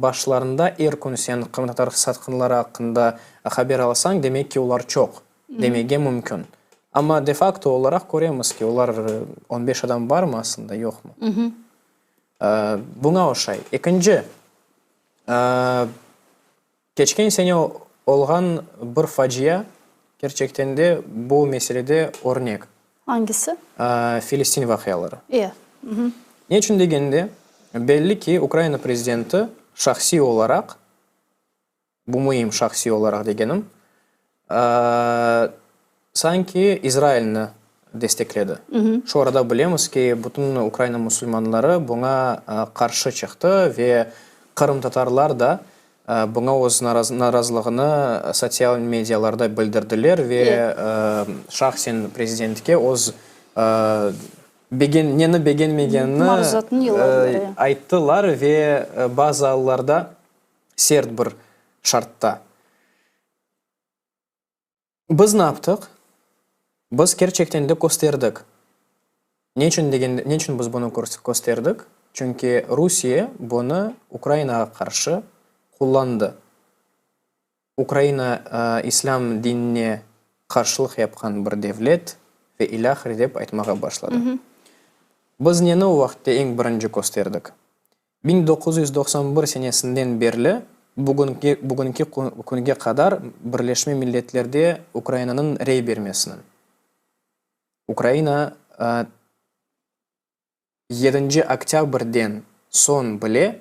S2: başlarında er kün sen qırımtatar satqınları aqqında haber alsañ, demek ki, olar çoq demege mümkün. Amma de-fakto olaraq köremiz ki, olar on beş adam barmı aslında, yoqmı? Buña oşay. Ekinci, Keçken sene olğan bir facia, kerçekten de, bu meselede örnek.
S1: Angisi?
S2: Filistin vaqiaları.
S1: E.
S2: Ne içün degende, belli ki, Ukraina prezidenti şahsiy olaraq, bu müim, şahsiy olaraq degenim, Sanki İzrailni destekledi. Şu arada bilemiz ki, bütün Ukraina musulmanları buña qarşı çıqtı ve qırımtatarlar da buña öz narazılığını sotsial medialarda bildirdiler ve şahsen prezidentke öz neni begenmegenini ayttılar ve bazı allarda sert bir şartta. Biz ne yaptıq? Biz kerçekten de kösterdik. Ne içün degende, ne içün biz bunı kösterdik? Çünki Rusiye bunı Ukrainağa qarşı qullandı. Ukraina islâm dinine qarşılıq yapqan bir devlet ve ilâhre dep aytmağa başladı. Biz neni o vaqıtte eñ birinci kösterdik? 1991 senesinden berli bugünki bugünki künge qadar Birleşme Milletlerde Ukrainanıñ rey bermesiniñ, Ukraina yedinci oktâbrden soñ bile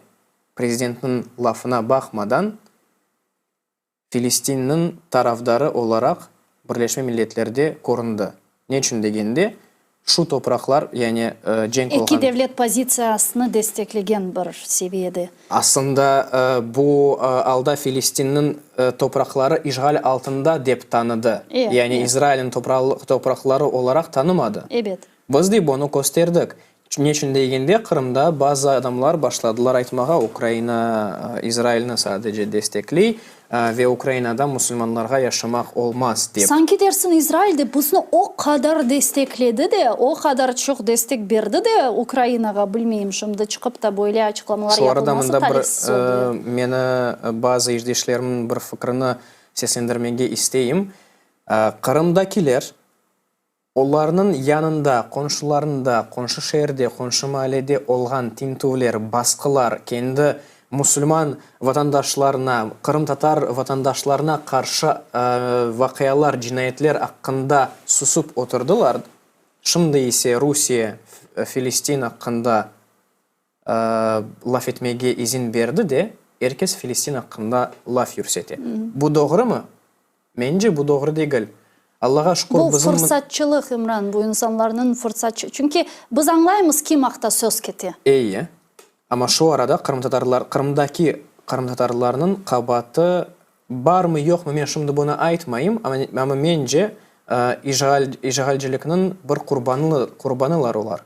S2: prezidentniñ lafına baqmadan, Filistinniñ tarafdarı olaraq Birleşme Milletlerde köründi. Ne içün degende, şu topraqlar, yani cenk olğan.
S1: Eki devlet pozitsiyasını desteklegen bir seviyede.
S2: Aslında, bu alda Filistinniñ topraqları işğal altında dep tanıdı. Yani İzrailniñ topraqları olaraq tanımadı.
S1: Ebet.
S2: Biz de bunı kösterdik. Neçün degende, Qırımda bazı adamlar başladılar aytmağa, Ukraina İzrailni sadece destekley ve Ukrainada musulmanlarğa yaşamaq olmaz, dep.
S1: Sanki dersiñ, İzrail de bizni o qadar destekledi de, o qadar çoq destek berdi de Ukrainağa, bilmeyim, şimdi çıqıp da böyle açıqlamalar
S2: Şu arada
S1: yapılması
S2: mında bir,
S1: talihsiz oldı.
S2: meni bazı işdeşlerimniñ bir fikrini seslendirmege isteyim. Qırımdakiler. Olarnıñ yanında, qonşularında, qonşu şeerde, qonşu maalede olğan tintüvler, basqılar, kendi musulman vatandaşlarına, qırımtatar vatandaşlarına qarşı vaqialar, cinayetler aqqında susıp oturdılar, şimdi ise Rusiye Filistin aqqında laf etmege izin berdi de, er kes Filistin aqqında laf yürsete. Bu doğrumı? Mence, bu doğru degil. Allağa şükür,
S1: Bu
S2: bizim.
S1: fırsatçılıq, İmran, bu insanlarnıñ fırsatçı. Çünki biz añlaymız, kim aqta söz kete.
S2: Eyi, amma şu arada qırımtatarlar, Qırımdaki qırımtatarlarnıñ qabaatı barmı, yoqmı, men şimdi bunı aytmayım, amma mence, işğal, işğalcilikniñ bir qurbanı, qurbanılar olar.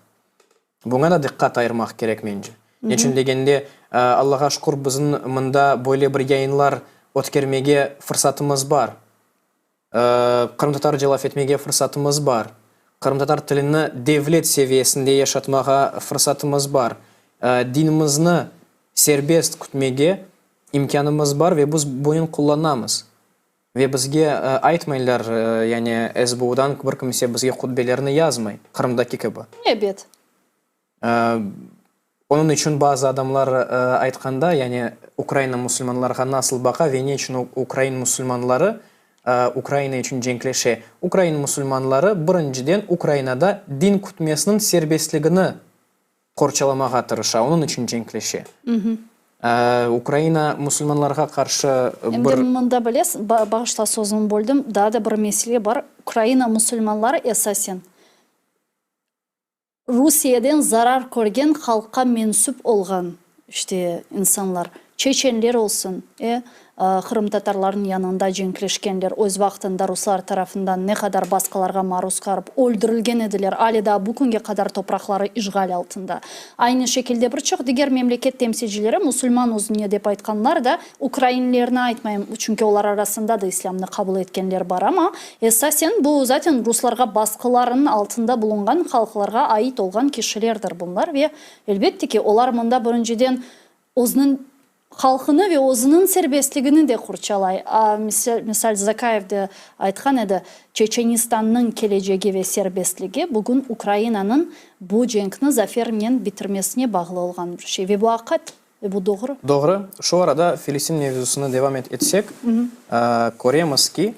S2: Buña da diqqat ayırmaq kerek, mence. Neçün degende, Allağa şükür, bizim mında böyle bir yayınlar ötkermege fırsatımız bar. Qırımtatarca laf etmege fırsatımız bar. Qırımtatar tilini devlet seviyesinde yaşatmağa fırsatımız bar. Dinimizni serbest kütmege imkânımız bar ve biz bunen qullanamız. Ve bizge aytmaylar, yani SBUdan bir kimse bizge hutbelerni yazmay, Qırımdaki kibi.
S1: Ebet.
S2: Onıñ içün bazı adamlar aytqanda, yani Ukraina musulmanlarğa nasıl baqa ve ne içün ukrain musulmanları Ukraina içün cenkleşe? Ukrain musulmanları, birinciden, Ukrainada din kütmesiniñ serbestligini qorçalamağa tırışa, onıñ içün cenkleşe. Ukraina musulmanlarğa qarşı
S1: Em de
S2: bir.
S1: mında bilesiñ, bağışla sözüñni böldim, daa da bir mesele bar, Ukraina musulmanları esasen Rusiyeden zarar körgen halqqa mensüp olğan işte insanlar, çeçenler olsun, e, qırımtatarlarnıñ yanında cenkleşkenler, öz vaqtında ruslar tarafından ne qadar basqılarğa maruz qarıp öldürilgen ediler, ale daa bu künge qadar topraqları işğal altında. Aynı şekilde bir çoq diger memleket temsilcileri, musulman özüne dep aytqanlar da, ukrainlerni aytmayım, çünki olar arasında da islâmnı qabul etkenler bar, amma esasen bu zaten ruslarğa basqılarınıñ altında bulunğan halqlarğa ait olğan kişilerdir bunlar ve elbette ki, olar mında birinciden özüniñ halqını ve özüniñ serbestligini de qorçalay. A, misal, Zakayev de aytqan edi, Çeçenistannıñ kelecegi ve serbestligi bugün Ukrainanıñ bu cenkni zafernen bitirmesine bağlı olğan bir şey. Ve bu aqat, ve bu doğru.
S2: Doğru. Şu arada Filistin mevzusını devam etsek, köremiz ki,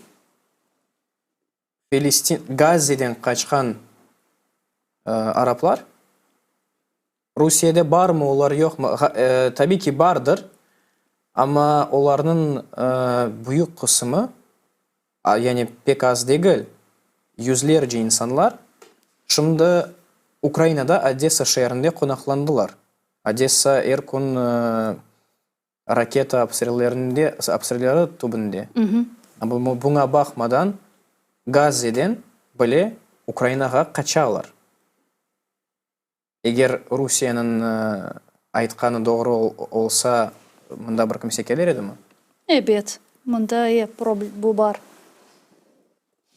S2: Filistin, Gazzeden qaçqan araplar Rusiyede barmı olar, yoqmı, tabiy ki, bardır, amma olarnıñ büyük qısımı, yani pek az degil, yüzlerce insanlar şimdi Ukrainada, Odessa şeerinde qonaqlandılar. Odessa er kün raketa obstrellerinde, obstrelleri tübünde. Amma buña baqmadan, Gazzeden bile Ukrainağa qaçalar. Eger Rusiyeniñ aytqanı doğru olsa, mında bir kimse kelir edimi?
S1: Ebet, mında e, bu bar.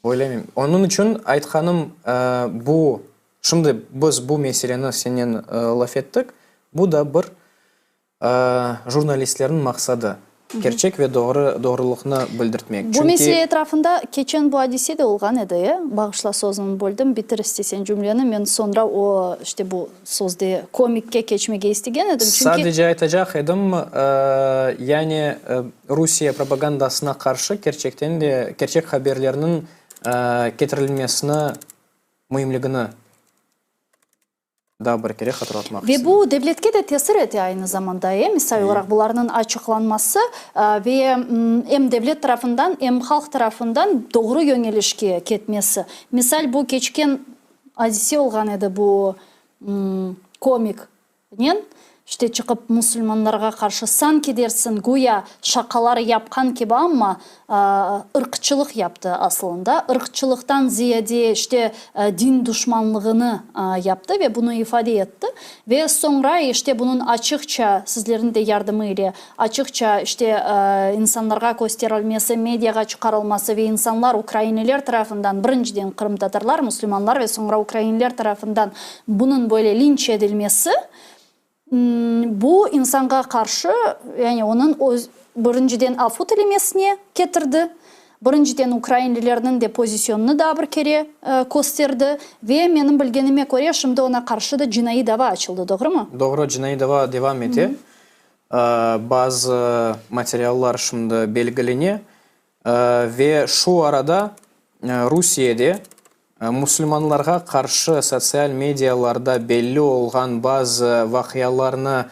S2: Böyle mi? Onıñ içün aytqanım, bu, şimdi biz bu meseleni sennen laf ettik, bu da bir Jurnalistlerniñ maqsadı, kerçek ve doğru doğrulıqnı bildirtmek.
S1: Bu mesele etrafında keçen bu adise de olğan edi, e? Bağışla, sözüñni böldim, bitir isteseñ cümleni, men soñra o, işte bu sözde komikke keçmege istegen edim, çünki.
S2: Sadece aytacaq edim, yani Rusiye propagandasına qarşı kerçekten de kerçek haberlerniñ ketirilmesini müimligini. Daa bir kere hatırlatmaq
S1: Ve
S2: istedim.
S1: bu devletke de tesir ete aynı zamanda, e, misal olaraq, bularnıñ açıqlanması ve em devlet tarafından, em halq tarafından doğru yöñelişke ketmesi. Misal, bu keçken adise olğan edi, bu komik Nen, işte çıqıp musulmanlarğa qarşı sanki dersiñ, güya şaqalar yapqan kibi, amma ırqçılıq yaptı asılında. Irqçılıqtan ziyade işte din duşmanlığını yaptı ve bunı ifade etti. Ve soñra işte bunıñ açıqça, sizlerniñ de yardımı ile, açıqça işte insanlarğa kösterilmesi, mediağa çıqarılması ve insanlar, ukrainliler tarafından, birinciden qırımtatarlar, musulmanlar ve soñra ukrainliler tarafından Bunıñ böyle linç edilmesi, bu insanğa qarşı, yani onıñ öz, birinciden afu tilemesine ketirdi. Birinciden ukrainlilerniñ de pozisyonını daa bir kere kösterdi ve menim bilgenime köre, şimdi oña qarşı da cinaiy dava açıldı, doğrumı?
S2: Doğru, cinaiy dava devam ete. Bazı materiallar şimdi belgilene ve şu arada Rusiyede musulmanlarğa qarşı sotsial medialarda belli olğan bazı vaqialarnı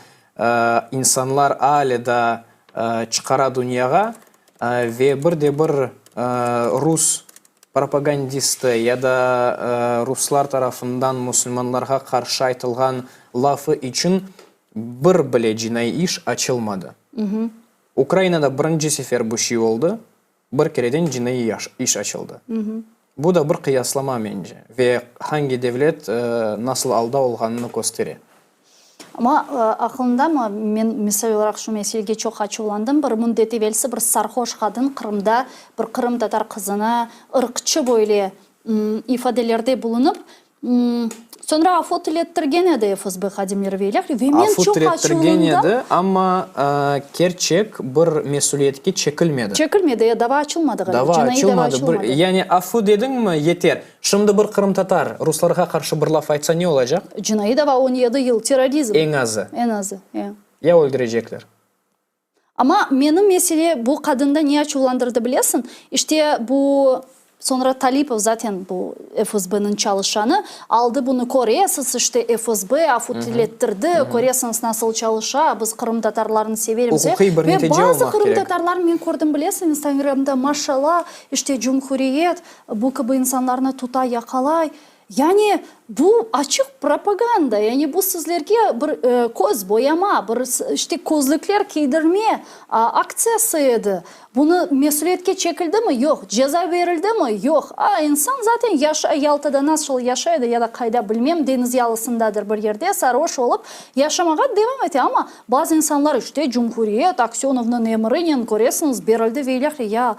S2: insanlar ale daa çıqara dünyağa ve bir de bir rus propagandisti ya da ruslar tarafından musulmanlarğa qarşı aytılğan lafı içün bir bile cinaiy iş açılmadı. Ukrainada birinci sefer bu şey oldı, bir kereden cinaiy iş açıldı. Bu da bir qıyaslama, mence, ve hangi devlet nasıl alda olğanını köstere.
S1: Amma aqlıñdamı, men misal olaraq şu meselege çoq açuvlandım, bir müddet evelsi bir sarhoş qadın Qırımda bir qırımtatar qızına ırqçı böyle ifadelerde bulunıp, Soñra afu tilettirgen edi FSB hadimleri ve ilâhre, ve men
S2: Afu
S1: çoq
S2: tilettirgen
S1: açuvlandım.
S2: edi, amma kerçek bir mesüliyetke çekilmedi.
S1: Çekilmedi, e, dava açılmadı ğaliba,
S2: Dava
S1: cinaiy dava
S2: açılmadı. Bir,
S1: açılmadı.
S2: yani afu dediñmi, yeter. Şimdi bir qırımtatar ruslarğa qarşı bir laf aytsa ne olacaq?
S1: Cinaiy dava, 17 yıl, terrorizm.
S2: Eñ azı.
S1: Eñ azı, e.
S2: Ya öldürecekler.
S1: Amma meni mesele bu qadında ne açuvlandırdı bilesiñ? İşte bu soñra Talipov zaten bu FSBniñ çalışanı aldı bunı köresiz işte FSB afu tilettirdi köresiñiz nasıl çalışa biz qırımtatarlarnı severmiz
S2: Uquqiy bir
S1: ve
S2: netice
S1: bazı
S2: olmaq kerek.
S1: qırımtatarlar men kördim bilesiñ instagramda maşallah işte cumhuriyet bu kibi insanlarnı tuta yaqalay Yani, bu açıq propaganda, yani bu sizlerge bir köz boyama, bir işte közlükler kiydirme aktsiyası edi. Bunı mesüliyetke çekildimi? Yoq. Ceza berildi mi? Yoq. A, insan zaten yaşay, Yaltada nasıl yaşay edi ya da qayda bilmem, deñiz yalısındadır bir yerde, sarhoş olıp yaşamağa devam ete. Amma bazı insanlar işte cumhuriyet, Aksönovnıñ emrinen, köresiñiz, berildi ve ilâhre. Ya,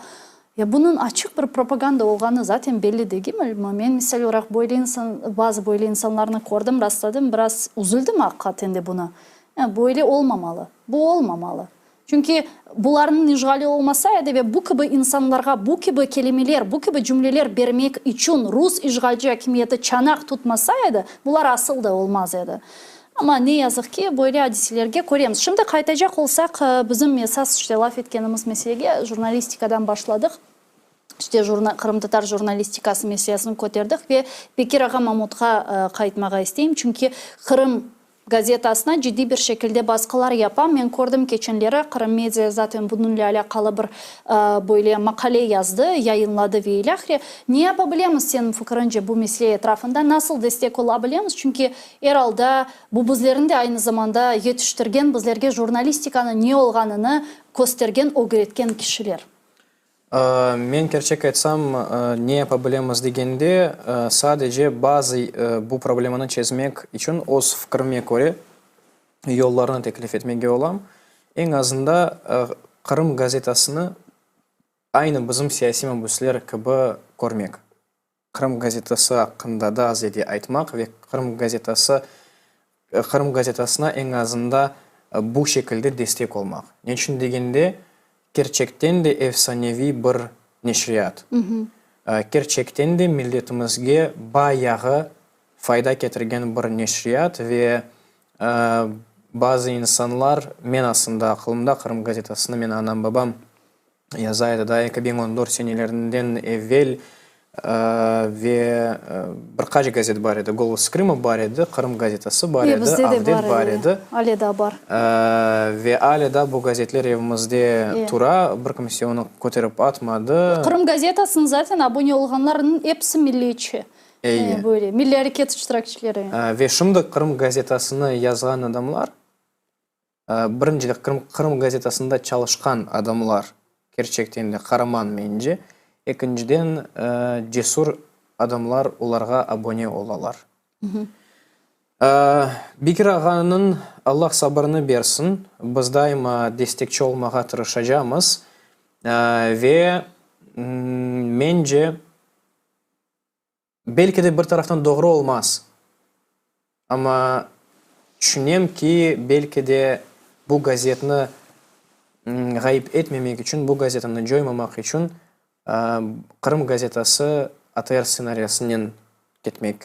S1: Ya bunıñ açıq bir propaganda olğanı zaten belli degilmi? Men, misal olaraq, böyle insan, bazı böyle insanlarnı kördim, rastladım, biraz üzüldim aqiqaten de buna. Böyle olmamalı. Bu olmamalı. Çünki bularnıñ işğali olmasa edi ve bu kibi insanlarğa bu kibi kelimeler, bu kibi cümleler bermek içün rus işğalci akimiyeti çanaq tutmasa edi, bular asıl da olmaz edi. Amma ne yazıq ki, böyle adiselerge köremiz. Şimdi qaytacaq olsaq, bizim esas işte laf etkenimiz meselege, jurnalistikadan başladıq, işte qırımtatar jurnalistikası meselesini köterdik ve Bekir ağa Mamutqa qaytmağa isteyim, çünki Qırım gazetasına ciddiy bir şekilde basqılar yapa. Men kördim keçenleri, Qırım media zaten bunıñle alâqalı bir böyle maqale yazdı, yayınladı ve ilâhre. Ne yapa bilemiz, seniñ fikrince, bu mesele etrafında nasıl destek ola bilemiz? Çünki Er alda, bu bizlerni de aynı zamanda yetiştirgen, bizlerge jurnalistikanıñ ne olğanını köstergen, ögretken kişiler.
S2: Men kerçek aytsam, ne yapa bilemiz degende, sadece bazı bu problemanı çezmek içün öz fikrime köre yollarnı teklif etmege olam. Eñ azında Qırım gazetasını aynı bizim siyasiy mabüsler kibi körmek. Qırım gazetası aqqında daa ziyade aytmaq ve Qırım gazetası Qırım gazetasına eñ azında bu şekilde destek olmaq. Neçün degende, kerçekten de efsaneviy bir neşriyat. Kerçekten de milletimizge bayağı fayda ketirgen bir neşriyat ve bazı insanlar, men aslında aqılımda Qırım gazetasını men anam-babam Yaza edi, daa 2014 senelerinden evel ve bir qaç gazet bar edi, Golos Krıma bar edi, Qırım gazetası bar edi, Avdet bar edi.
S1: Ale daa bar.
S2: Ve ale daa bu gazetler evimizde tura, bir kimse onı köterip atmadı.
S1: Qırım gazetasına zaten abone olğanlarnıñ episi milliyetçi, böyle, milliy areket iştirakçileri.
S2: Ve şimdi Qırım gazetasını yazğan adamlar, Birinciden, Qırım gazetasında çalışqan adamlar kerçekten de qaraman mence. Ekinciden, cesur adamlar olarğa abone olalar. Bekir ağanıñ Allah sabırını bersin, biz daima destekçi olmağa tırışacamız ve mence, Belki de bir taraftan doğru olmaz, amma tüşünem ki, belki de bu gazetni ğayıp etmemek içün, bu gazetanı coymamaq içün. Qırım gazetası ATR stsenariyasınen ketmek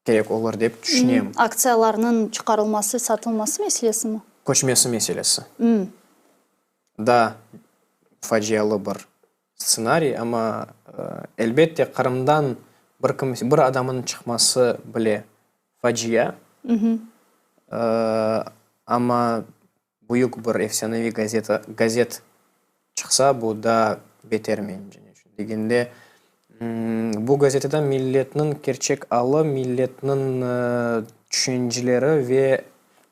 S2: kerek olur dep tüşünem.
S1: Aktsiyalarnıñ çıqarılması, satılması meselesimi?
S2: Köçmesi meselesi. Da facialı bir stsenariy, amma, elbette, Qırımdan bir kimse, bir adamnıñ çıqması bile facia. Amma büyük bir efsaneviy gazeta, gazet çıqsa, bu daa beter mence. Ne içün degende, bu gazetada milletniñ kerçek alı, milletniñ tüşünceleri ve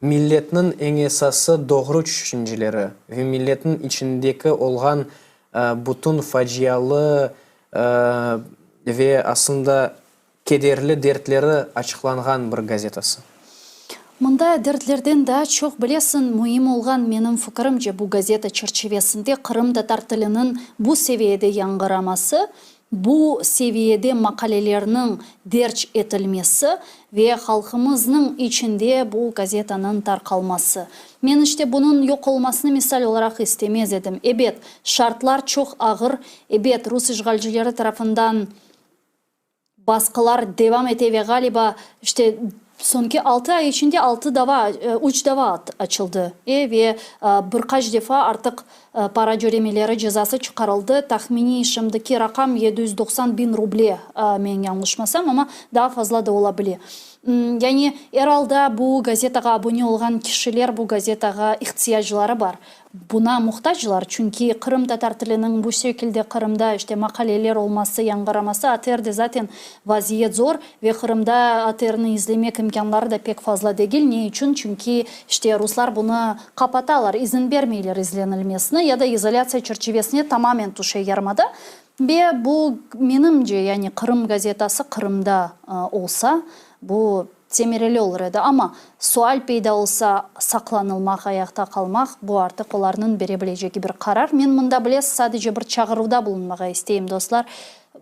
S2: milletniñ eñ esası doğru tüşünceleri ve milletniñ içindeki olğan bütün facialı ve aslında Kederli dertleri açıqlanğan bir gazetası.
S1: Mında dertlerden daa çoq, bilesiñ, müim olğan, menim fikirimce, bu gazeta çerçivesinde qırımtatar tiliniñ bu seviyede yañğıraması, bu seviyede maqalelerniñ derc etilmesi ve halqımıznıñ içinde bu gazetanıñ tarqalması. Men işte bunıñ yoq olmasını misal olaraq istemez edim. Ebet, şartlar çoq ağır, ebet, rus işğalcileri tarafından Basqılar devam ete ve ğaliba, işte, soñki altı ay içinde altı dava, üç dava açıldı, e, ve bir qaç defa artıq para cöremeleri cezası çıqarıldı. Tahminiy şimdiki raqam 790 biñ ruble, men yañlışmasam, amma daa fazla da ola bile. Yani, er alda bu gazetağa abone olğan kişiler bu gazetağa ihtiyacları bar. Buna muhtaclar, çünki qırımtatar tiliniñ bu şekilde Qırımda işte maqaleler olması, yañğıraması, ATRde zaten vaziyet zor ve Qırımda ATRni izlemek imkânları da pek fazla degil. Ne içün? Çünki işte ruslar bunı qapatalar, izin bermeyler izlenilmesini ya da izolâtsiya çerçivesine tamamen tüşe yarımada. Ve bu, menimce, yani Qırım gazetası Qırımda olsa, bu Semereli olur edi. Amma sual peyda olsa, saqlanılmaq, ayaqta qalmaq, bu artıq olarnıñ bere bilecegi bir qarar. Men mında, bilesiz, sadece bir çağıruvda bulunmağa isteyim, dostlar.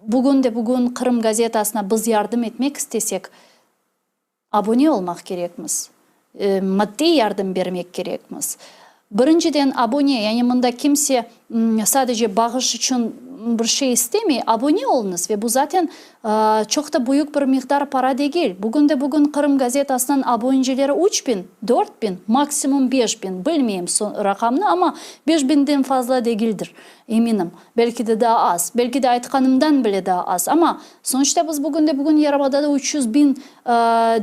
S1: Bugün de bugün Qırım gazetasına biz yardım etmek istesek, abone olmaq kerekmiz, maddiy yardım bermek kerekmiz. Birinciden, abone, yani mında kimse sadece bağış içün bir şey istemey, abone oluñız ve bu zaten çoq da büyük bir miqdar para degil. Bugün de bugün Qırım gazetasınıñ abonecileri 3000, 4000, maksimum 5000, bilmeyim raqamnı, amma 5000-den fazla degildir, eminim. Belki de daa az, belki de aytqanımdan bile daa az. Amma sonuçta biz bugün de bugün yarımadada 300 biñ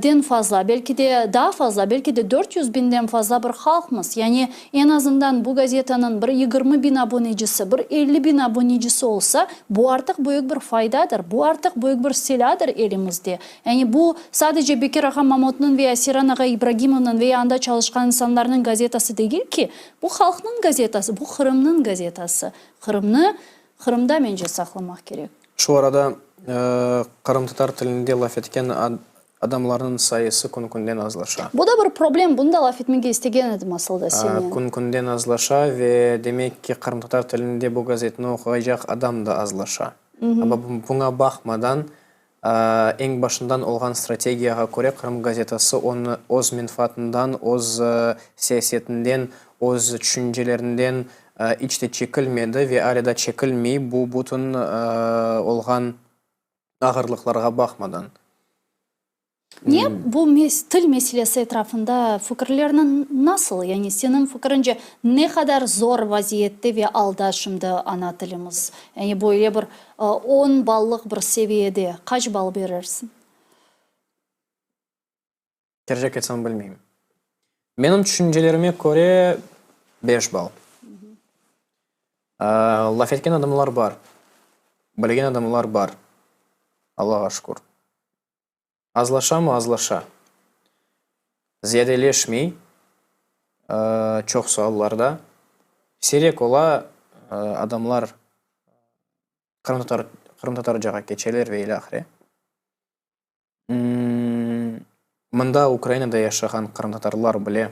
S1: den fazla, belki de daa fazla, belki de 400 biñden fazla bir halqmız. Yani eñ azından bu gazetanıñ bir 20 biñ abonecisi, bir 50 biñ abonecisi olsa, bu artıq büyük bir faydadır, bu artıq büyük bir silâdır elimizde. Yani bu sadece Bekir ağa Mamutnıñ veya Seyran ağa İbragimovnıñ veya anda çalışqan insanlarnıñ gazetası degil ki, bu halqnıñ gazetası, bu Qırımnıñ gazetası. Qırımnı Qırımda mence saqlamaq kerek.
S2: Şu arada qırımtatar tilinde laf etken adamlarnıñ sayısı kün-künden azlaşa.
S1: Bu da bir problem, bunı da laf etmege istegen edim asıl da senen.
S2: Kün-künden azlaşa ve demek ki, qırımtatar tilinde bu gazetni oquycaq adam da azlaşa. Amma buña baqmadan, Eñ başından olğan strategiyağa köre Qırım gazetası onı öz menfaatından, öz siyasetinden, öz tüşüncelerinden iç te çekilmedi ve alâ da çekilmey, bu bütün olğan ağırlıqlarğa baqmadan.
S1: Ne bu til meselesi etrafında fikirlerniñ nasıl? Yani seniñ fikrince ne qadar zor vaziyette ve alda şimdi ana tilimiz? Yani böyle bir on ballıq bir seviyede qaç ball berersiñ?
S2: Kerçek aytsam, bilmeyim. Menim tüşüncelerime köre, beş ball. Laf etken adamlar bar, bilgen adamlar bar, Allağa şükür. Azlaşamı? Azlaşa. Ziyadeleşmey, çoqsu allarda. Siyrek ola, adamlar qırımtatar, qırımtatarcağa keçeler ve ilâhre. Mında Ukrainada yaşağan qırımtatarlar bile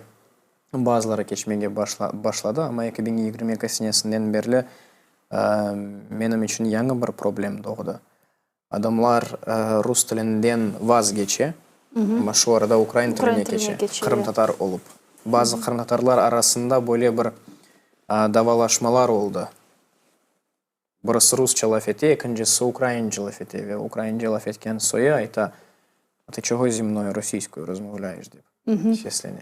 S2: bazıları keçmege başladı, amma 2022 senesinden berli menim içün yañı bir problem doğdı. Adamlar rus tilinden vazgeçe, amma şu arada ukrain tiline keçe, qırımtatar olıp. Bazı qırımtatarlar arasında böyle bir davalaşmalar oldı. Birisi rusça laf ete, ekincisi ukraince laf ete ve ukraince laf etken soyu ayta, A tı çego zi mnoyu rosiyskoyu rozmovlâyeş? dep seslene.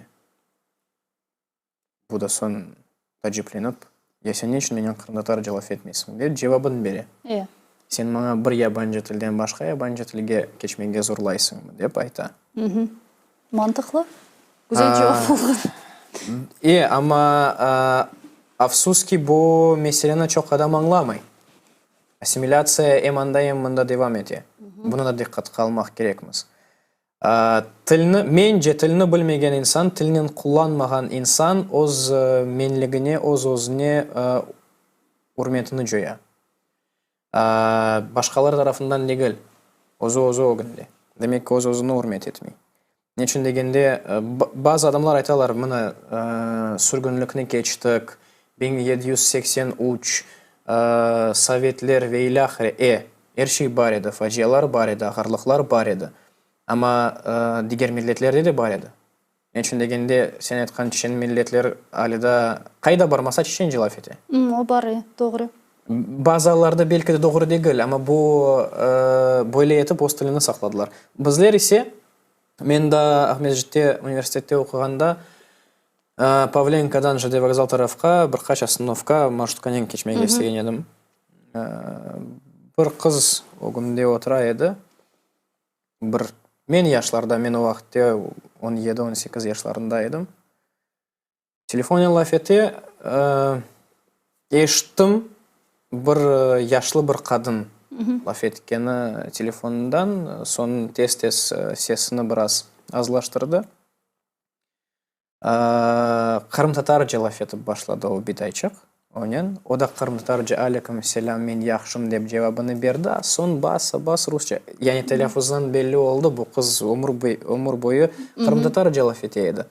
S2: Bu da soñ taciplenip, Ya sen ne içün menen qırımtatarca laf etmeysiñ? dep cevabın bere. Sen maña bir yabancı tilden başqa yabancı tilge keçmege zorlaysıñmı? dep ayta.
S1: Mantıqlı. Güzel cevap olğan.
S2: E, amma afsus ki, bu meseleni çoq adam añlamay. Assimilâtsiya em anda, em mında devam ete. Bunı da diqqatqa almaq kerekmiz. Tilni, mence, tilni bilmegen insan, tilnen qullanmağan insan öz menligine, öz-özüne ürmetini coya. Başqaları tarafından degil, özü-özü ögünde. Demek ki, öz-özüni ürmet etmey. Neçün degende, bazı adamlar aytalar, mına, sürgünlikni keçtik, 1783, sovetler ve ilâhre. E, er şey bar edi, facialar bar edi, ağırlıqlar bar edi. Amma diger milletlerde de bar edi. Neçün degende, sen aytqan çeçen milletler alâ daa qayda barmasa çeçence laf ete.
S1: O bar, e, doğru.
S2: Bazı allarda belki de doğru degil, amma bu, böyle etip öz tilini saqladılar. Bizler ise, men daa Aqmescitte universitette oquğanda, Pavlenkodan JD vokzal tarafqa bir qaç ostanovka marşrutkanen keçmege istegen edim. Bir qız ögümde otura edi. Bir, men yaşlarda, men o vaqıtte on yedi, on sekiz yaşlarında edim. Telefonen laf ete, eşittim, bir yaşlı bir qadın laf etkeni telefondan, soñ tez-tez sesini biraz azlaştırdı. Qırımtatarca laf etip başladı o bitayçıq onen. O da qırımtatarca aleyküm selâm, men yahşım dep cevabını berdi, a soñ basa-bas rusça, yani telâffuzdan belli oldı, bu qız ömür boyu qırımtatarca laf ete edi.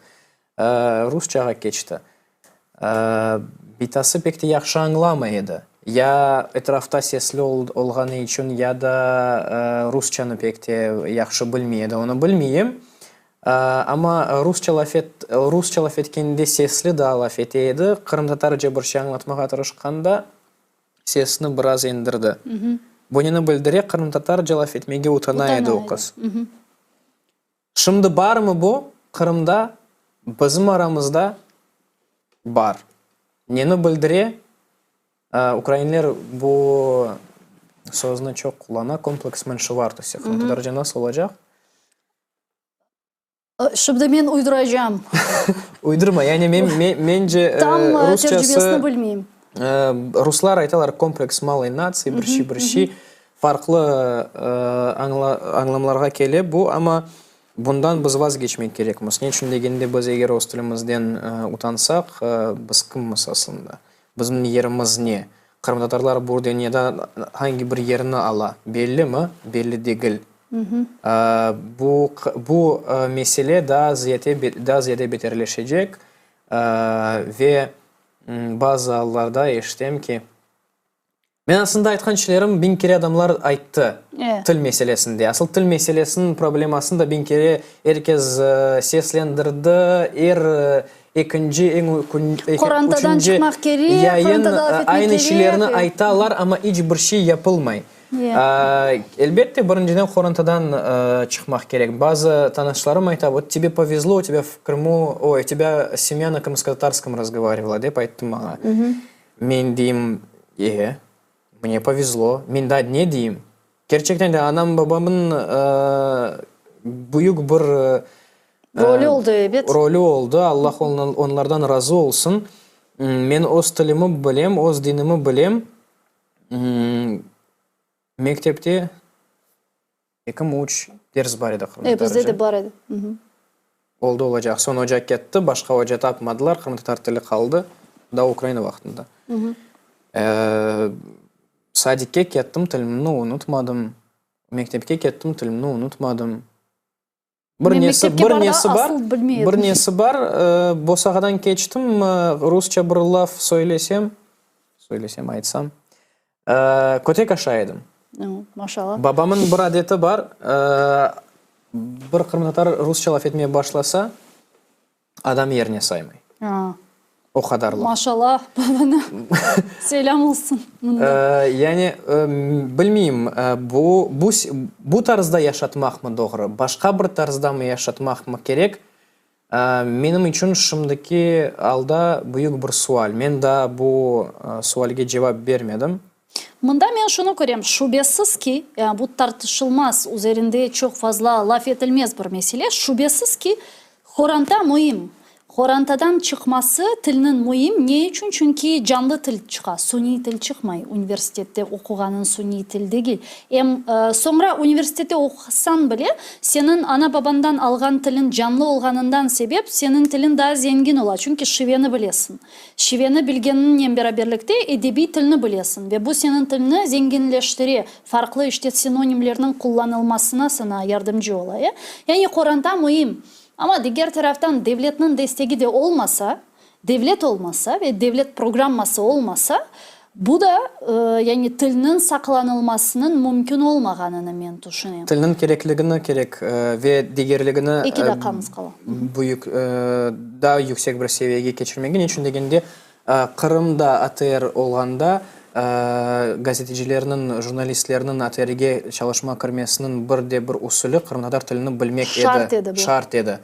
S2: Rusçağa keçti. Bitası pek te yahşı añlamay edi. Ya etrafta sesli olğanı içün, ya da rusçanı pek te yahşı bilmey edi, onı bilmeyim. Amma rusça laf et, rusça laf etkende sesli daa laf ete edi, qırımtatarca bir şey añlatmağa tırışqanda sesini biraz endirdi. Bu neni bildire, qırımtatarca laf etmege utana edi o qız. Şimdi barmı bu Qırımda, bizim aramızda bar. Neni bildire, ukrainler bu sözni çoq qullana, kompleks menşevartosti, qırımtatarca nasıl olacaq?
S1: Şimdi men uyduracam.
S2: Uydurma, yani men, mence,
S1: Tam tercümesini bilmeyim.
S2: Ruslar aytalar kompleks maloy natsiy, bir şey, bir şey. Farqlı añlamlarğa kele bu, amma bundan biz vazgeçmek kerekmiz. Ne içün degende, biz eger öz tilimizden utansaq, biz kimmiz aslında? Bizim yerimiz ne? Qırımtatarlar bu dünyada angi bir yerni ala? Bellimi? Belli degil. Bu, bu mesele daa ziyade, daa ziyade beterleşecek ve bazı allarda eşitem ki, men aslında aytqan şeylerim biñ kere adamlar ayttı til meselesinde. Asıl til meselesiniñ problemasını da biñ kere er kes seslendirdi, er Ekinci, eñ
S1: Qorantadan
S2: üçünci
S1: çıqmaq kerek,
S2: yayın
S1: qorantada laf etmek
S2: aynı
S1: kerek.
S2: şeylerni aytalar, amma iç bir şey yapılmay. Elbette, birinciden qorantadan çıqmaq kerek. Bazı tanışlarım ayta, vot tebe povezlo, u tebâ v Krımu, oy, u tebâ semya na krımskotatarskom razgovarivala, dep ayttı maña. Men deyim, e, mne povezlo. Men daa ne deyim? Kerçekten de anam babamın büyük bir
S1: Rolü oldı, ebet.
S2: Rolü oldı, Allah onlardan razı olsun. Men öz tilimi bilem, öz dinimi bilem. Mektepte ekimi üç ders bar edi
S1: qırımtatarca. E, bizde de bar edi.
S2: Oldı olacaq. Soñ oca ketti, başqa oca tapmadılar, qırımtatar tili qaldı. Daa Ukraina vaqtında. Sadikke kettim, tilimni unutmadım. Mektepke kettim, tilimni unutmadım. Bir
S1: Men
S2: nesi,
S1: mektepke
S2: bir
S1: barda
S2: nesi bar,
S1: asıl bilmey
S2: bir
S1: edim.
S2: nesi bar, bosağadan keçtim, rusça bir laf söylesem, söylesem, aytsam, kötek aşay edim.
S1: Maşallah.
S2: Babamın bir adeti bar, bir qırımtatar rusça laf etmeye başlasa, adam yerine saymay. O qadarlıq.
S1: Maşallah, babana selâm olsun mında.
S2: Yani, bilmeyim, bu, bu, bu tarzda yaşatmaqmı doğru, başqa bir tarzdamı yaşatmaqmı kerek, menim içün şimdiki alda büyük bir sual. Men daa bu sualge cevap bermedim.
S1: Mında men şunı körem, şübesiz ki, bu tartışılmaz, üzerinde çoq fazla laf etilmez bir mesele, şübesiz ki, qoranta müim. Qorantadan çıqması tilniñ müim. Ne içün? Çünki canlı til çıqa, suniy til çıqmay, universitette oquğanıñ suniy til degil. Em soñra universitette oqusañ bile, seniñ ana-babañdan alğan tiliñ canlı olğanından sebep, seniñ tiliñ daa zengin ola, çünki şiveni bilesiñ. Şiveni bilgeniñnen beraberlikte edebiy tilni bilesiñ ve bu seniñ tilni zenginleştire, farqlı işte sinonimlerniñ qullanılmasına saña yardımcı ola. E? Yani qoranta müim. Amma diger taraftan devletniñ destegi de olmasa, devlet olmasa ve devlet programması olmasa, bu da, yani tilniñ saqlanılmasınıñ mümkün olmağanını men tüşünem.
S2: Tilniñ kerekligini kerek ve degerligini
S1: Eki daqqamız qala.
S2: büyük, daa yüksek bir seviyege keçirmege. Ne içün degende, Qırımda ATR olğanda gazetecilerniñ, jurnalistlerniñ ATRge çalışmağa kirmesiniñ bir de bir usulü qırımtatar tilini bilmek edi.
S1: Şart edi bu.
S2: Şart edi.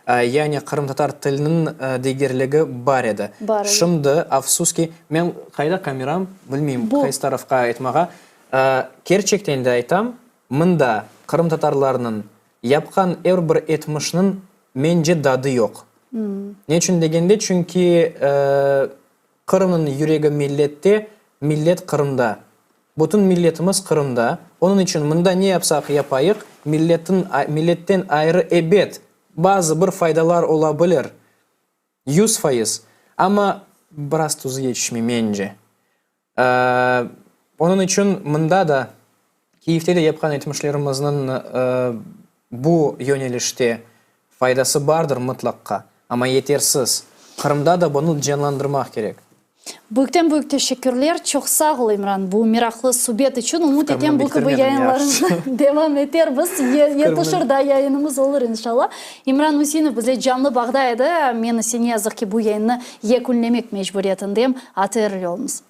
S2: Yani qırımtatar tiliniñ degerligi bar edi.
S1: Bar edi.
S2: Şimdi, afsus ki, men, qayda kameram, bilmeyim, qaysı tarafqa aytmağa, kerçekten de aytam, mında qırımtatarlarnıñ yapqan er bir etmişniñ, mence, dadı yoq. Ne içün degende, çünki Qırımnıñ yüregi millette, millet Qırımda. Bütün milletimiz Qırımda. Onıñ içün mında ne yapsaq yapayıq, milletin, milletten ayrı ebet, bazı bir faydalar ola bilir, 100%, amma biraz tuzu yetişmey, mence. Onıñ içün mında da, Kiyevde de yapqan etmişlerimizniñ bu yönelişte faydası bardır mıtlaqqa, amma yetersiz. Qırımda da bunı canlandırmaq kerek.
S1: Büyükten büyük teşekkürler, çoq sağ ol, İmran, bu meraqlı subet içün. Ümüt etem, bu kibi yayınlarımıznı devam etermiz, yetişir daa yayınımız olur, inşallah. İmran Üseinov bizle canlı bağda edi, men ise ne yazıq ki bu yayınnı yekünlemek mecburiyetindem. ATR-li olunız.